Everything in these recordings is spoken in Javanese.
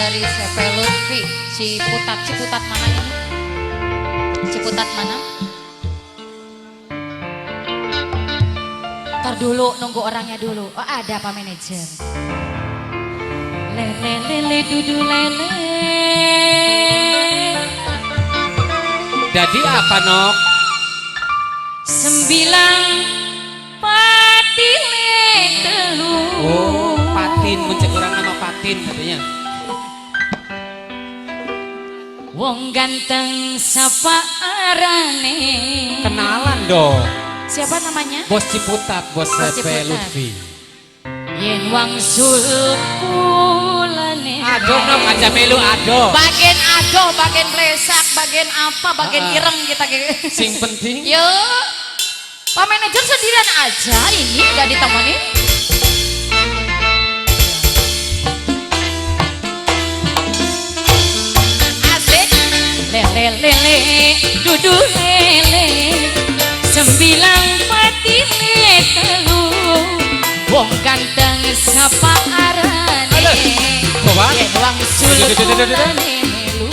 dari CP Lutfi Ciputat. Ciputat mana ini? Ciputat mana? Ntar dulu, nunggu orangnya dulu. Oh ada Pak Manajer. Lele lele dudu lele. Jadi apa Nok? 9 patile telu. Oh, patin, muncul orang nama patin katanya. Wong ganteng sapa arane? Kenalan dong. Siapa namanya? Bos Ciputat, Bos Bos CP Ciputat. Lutfi. Yen wangsul kulane. Aduh Nok, aja melu aduh. Bagian adoh, bagian plesak, bagian apa, bagian Ah. ireng kita gitu. Sing penting Yuk. Pak Manajer sendirian aja ini udah ditemenin. Asik. Lele lele dudu lele 9 patile telu. Wong ganteng sapa arane? Coba. Yen wangsul kulane melu.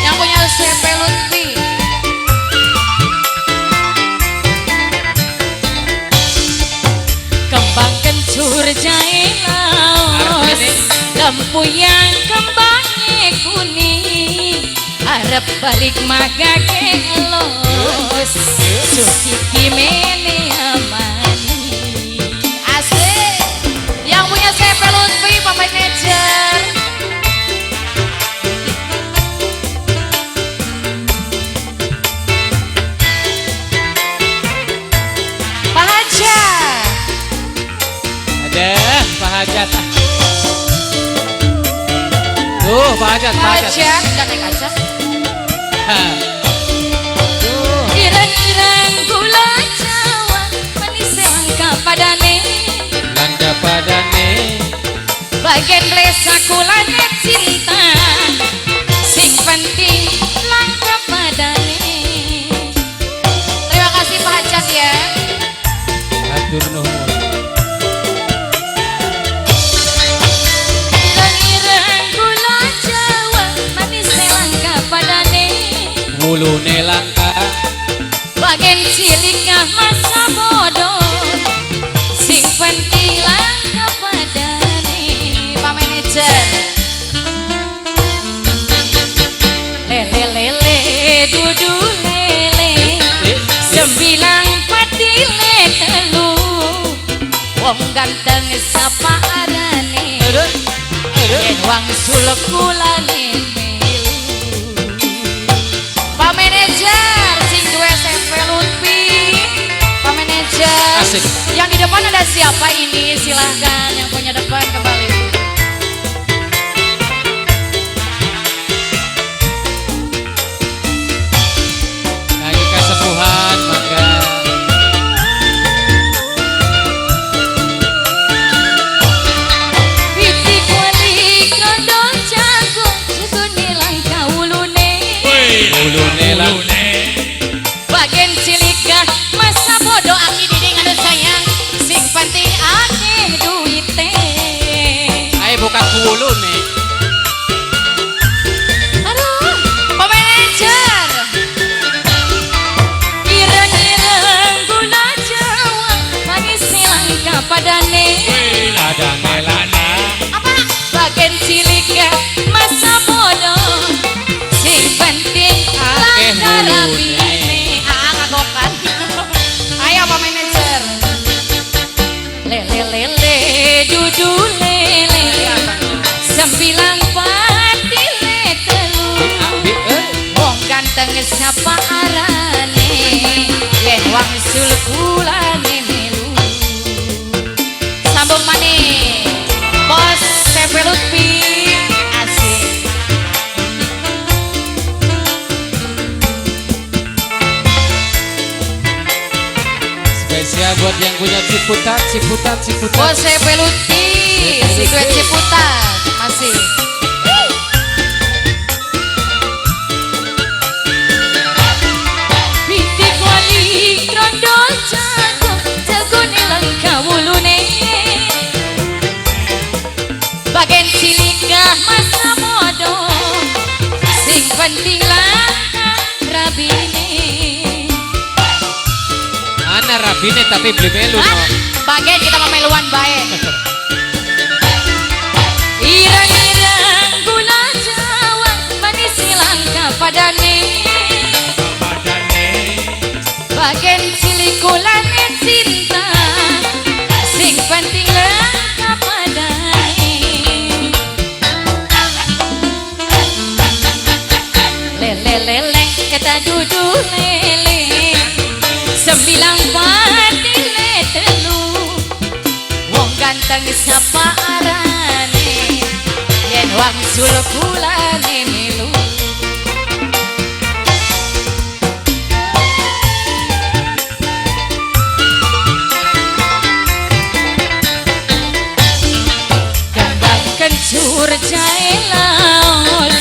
Yang punya CP Lutfi. Kembang kencur jahe laos, lempuyang kembangnya kuning, arep balik magake elos, sukiki mene amani. Asik. Yang punya CP Lutfi, Pak Manajer. Pak Hajar. Ada Pak Hajat. Tuh Pak Hajat, Pak Pak Hajat. Hajar, nggak naik aja. Hah. Tuh. Ireng-ireng gula Jawa, manis langka padane. Langka padane. Bagian blesa kulane cinta, sing penting langka padane. Terima kasih Pak Hajat ya. Atur nuhun. Ireng-ireng gula Jawa, manis langka padane. Wulune langka. Bagian cilik masa bodoh, sing penting langka padane. Pak Manajer. Lele lele dudu lele 9 patile telu. Wong ganteng sapa arane? Yen wangsul kulane melu. Pak Manajer sing duwe CP Lutfi. Pak Manajer. Asik. Yang di depan ada siapa ini? Silahkan yang punya depan kembali. Lagi kasepuhan mangga. Pitik wali rondo jago jegone langka wulune. Wulune langka. Bagian cilikah masa bodoh aki diding anu sayang, sing penting akeh duite. Ayo buka wulune. Aduh, Pak Manajer. Ireng-ireng gula Jawa, manis langka padane. Padane langka. Apa? Bagian cilikah masa bodoh, sing penting Akeh langka wulune. rabine. Ah, ngagokan. Ayo Pak Manajer. Lele lele dudu lele 9 patile telu. Wong ganteng siapa arane? Yen wangsul kulane melu. Sambung maning. Bos CP Lutfi. Asik. Spesial buat yang punya Ciputat, Ciputat, Ciputat. Bos CP Lutfi, si duet Ciputat masih. Pitik wali rondo jago, jagone langka wulune. penting langka rabine. Mana rabine tapi beli melu no. Hah? Bagian kita mah meluan bae. Ireng-ireng gula Jawa manis langka padane. Bagian cilik kulane cinta, sing penting langka padane. Lele lele eta dudu lele, sembilan patile telu, wong ganteng sapa arane yen wangsul kulane melu. Kembang kencur jahe laos,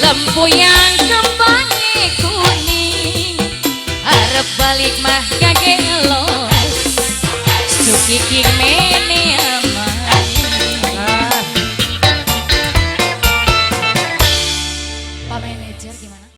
lempuyang kembange kuning, arep balik mah kagelos, sukiki mene.